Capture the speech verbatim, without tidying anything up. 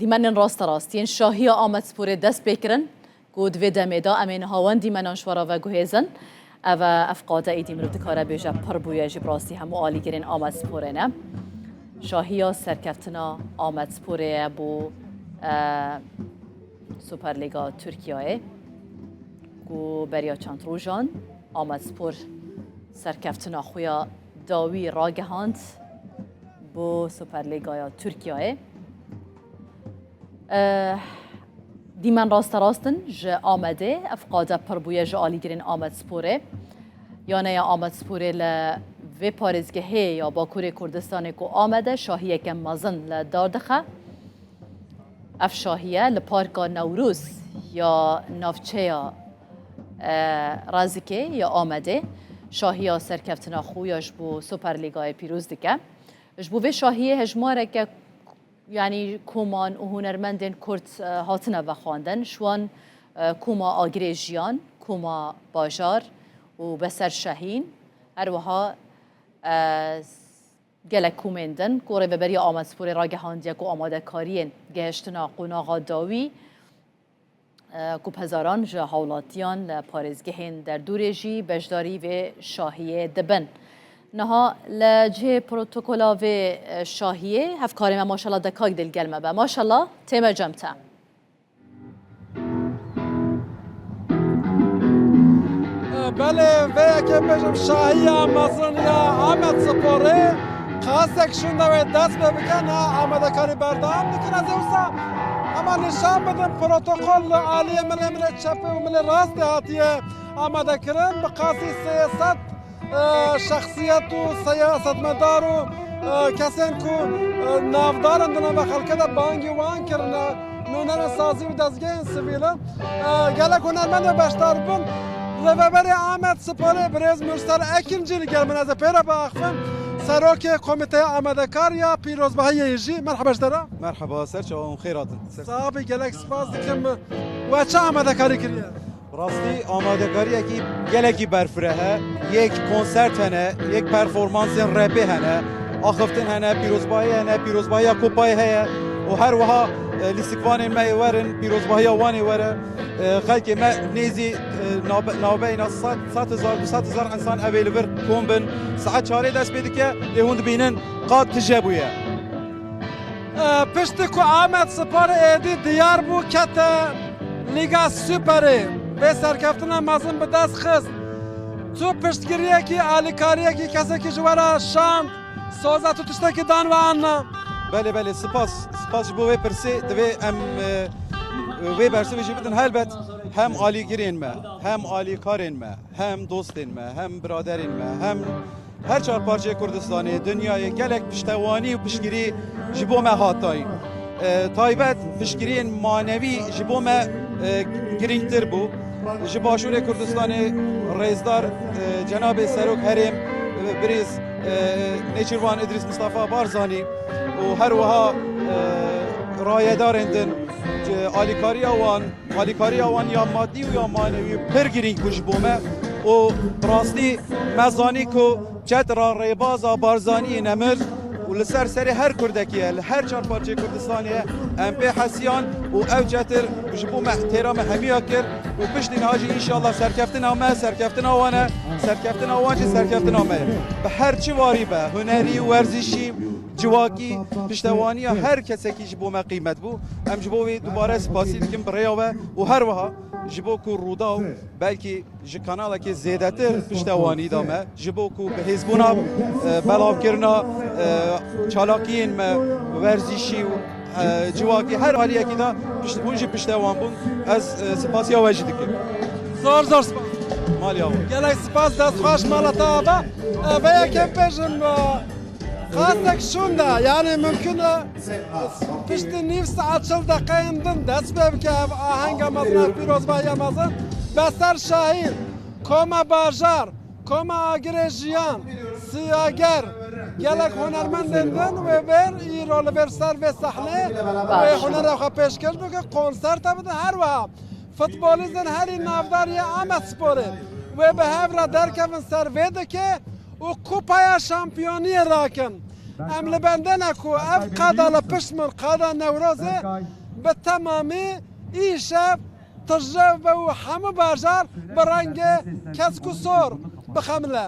Dîmenên rasterast yên şahiya Amedsporê dest pê kirin ku di vê demê de em ê niha wan dîmenan ji we re veguhêzin. Ev e, ev qade êdî mirov dikare bêje pir bûye jî, bi rastî hemû alîgirên Amedsporê ne. Şahiya serkeftina Amedsporê ye bo, e, Superlîga Tirkiyeyê ku beriya çend rojan Amedspor serkeftina xwe ya dawî ragihand bo Superlîgaya Tirkiyeyê. Eh, dîmen rasterast in ji Amedê. Ev qade pir bûye ji alîgirên Amedsporê. Yaneya Amedsporê li vê parêzgehê ya Bakurê Kurdistanê ku Amede şahiyeke mezin li dar dixe. Ev şahiye li Parka Newroz ya navçeya, eh, Razikê ya Amedê şahiya serkeftina xwe ya ji bo Superlîgayê pîroz dike. Ji bo vê şahiyê hejmareke, yanî koman û hunermendên Kurd, eh, hatine vexwandin. Ji wan, eh, Koma Agirê Jiyan, Koma Bajar û Beser Şehîn, her wiha, eh, gelek komên din ku Rêveberiya Amedsporê ragihandiye ku amadekariyên gehiştina qonaxa dawî, e, ku bi hezaran ji hawlatiyan li parêzgehên derdorê jî beşdarî vê şahiyê dibin. Niha li cihê protokola vê, e, şahiyê hevkarê me Maşallah Dekak dê li gel me be. Maşallah, tême cem te. Belê, vê yekê bêjim şahiya mezin ya Amedsporê. Qasek şûnde wê dest pê bike, niha amadekarî berdewam dikin. Ez ê wisa hema nîşan bidim, protokol li aliyê milê, milê çepê û milê rastê hatiye amadekirin. Bi qasî sê sed, e, şexsiyet û siyasetmedar û, e, kesên ku, e, navdar in di nava xelkê de bangî wan kirine. Nûnerên sazî û dezgehên sivîl in. E, gelek hunermend ve beşdar bûn. Rêveberê Amedsporê birêz Mursel Ekinci li gel min, ez ê pê re biaxivim. Serokê Komîteya Amadekar ya Pîrozbahiyê jî. Merheba ji te re. Merheba, ser çawa hûn xêr hatin. Ser Sax bî, gelek spas dikim. We çi amadekarî kiriye? Rastî amadekariyekî gelekî berfireh e. Yek konsert hene, yek performansên repê hene, axiftin hene, pîrozbahî hene, pîrozbahiya Kopayê heye û her wiha, e, lîstikvanên me ê werin, pîrozbahiya wan ê were. E, xelkê me nêzî, e, nabe-, navbeyna sed, sed hezar, du sed hezar însan ev ê li vir kom bin. Saet çarê dest pê dike, lê hûn dibînin qad tije bûye. E, piştî ku Amedspor êdî diyar bû, kete Lîga Superê, vê serkeftina mezin bi dest xist. Tu piştgiriyekî, alîkariyekî, kesekî ji we re şand, soza tu tiştekî dan we an na? Belê, belê, spas, spas ji bo vê pirsê. Divê em, e, vê bersivê jî bidin. Helbet hem alîgirên me, hem alîkarên me, hem dostên me, hem biraderên me, hem her çar parçeyê Kurdistanê, dinyayê gelek piştewanî û piştgirî ji bo me hat dayîn. E, taybet piştgiriyên manewî ji bo me, e, girîngtir bû. Ji Başûrê Kurdistanê rêzdar, e, cenabê Serok Herêm, e, birêz, e, Nêçîrvan Îdrîs Mistefa Barzanî û her wiha, e, rayedarên din, e, alîkariya wan, alîkariya wan ya madî û ya manewî pir girîng bû ji bo me û bi rastî me zanî ku çet ra rêbaza Barzaniyê nemir û li ser serê her Kurdekî ye, li her çar parçeyê Kurdistanê ye. Em pê hesiyan û ew çetir ji bo me têra me hemiya kir û piştî niha jî înşallah serkeftina me, serkeftina wan e, serkeftina wan jî serkeftina me ye. Bi her çi warî be, hunerî, werzîşî, civakî, piştewaniya her kesekî ji bo me qîmet bû. Em ji bo wê dubare spasî dikin bi rêya we û her wiha ji bo ku Rûdaw belkî ji kanalekê zêdetir piştewanî da me, ji bo ku bi hêzbûna, e, belavkirina, e, çalakiyên me werzîşî û, e, civakî her aliyekî de pişt-, hûn jî piştewan bûn. Ez, e, spasiya we jî dikim. Zor zor spas. Maliya we. Gelek spas, dest xweş, mala te ava. E, vê yekê bêjim, e, Qasek şûnde, yanî mimkun e piştî nîv saet çil deqeyên din dest pê bike ev ahenga mezin, ev pîrozbahiya mezin. Beser Şahîn, Koma Bajar, Koma Agirê Jiyan, Siyager, gelek hunermendên din wê vêr îro li vêr ser vê sahneyê wê hunera xwe pêşkêş bike, konserte bidin, her wiha futbolîstên herî navdar yê Amedsporê wê bi hev re derkevin ser vê dikê û Kupaya Şampiyoniyê rakin. Em li bendene ku ev qada li pişt min, qada Newrozê, bi temamî îşev tije be û hemû bajar bi rengê kesk û sor bixemile.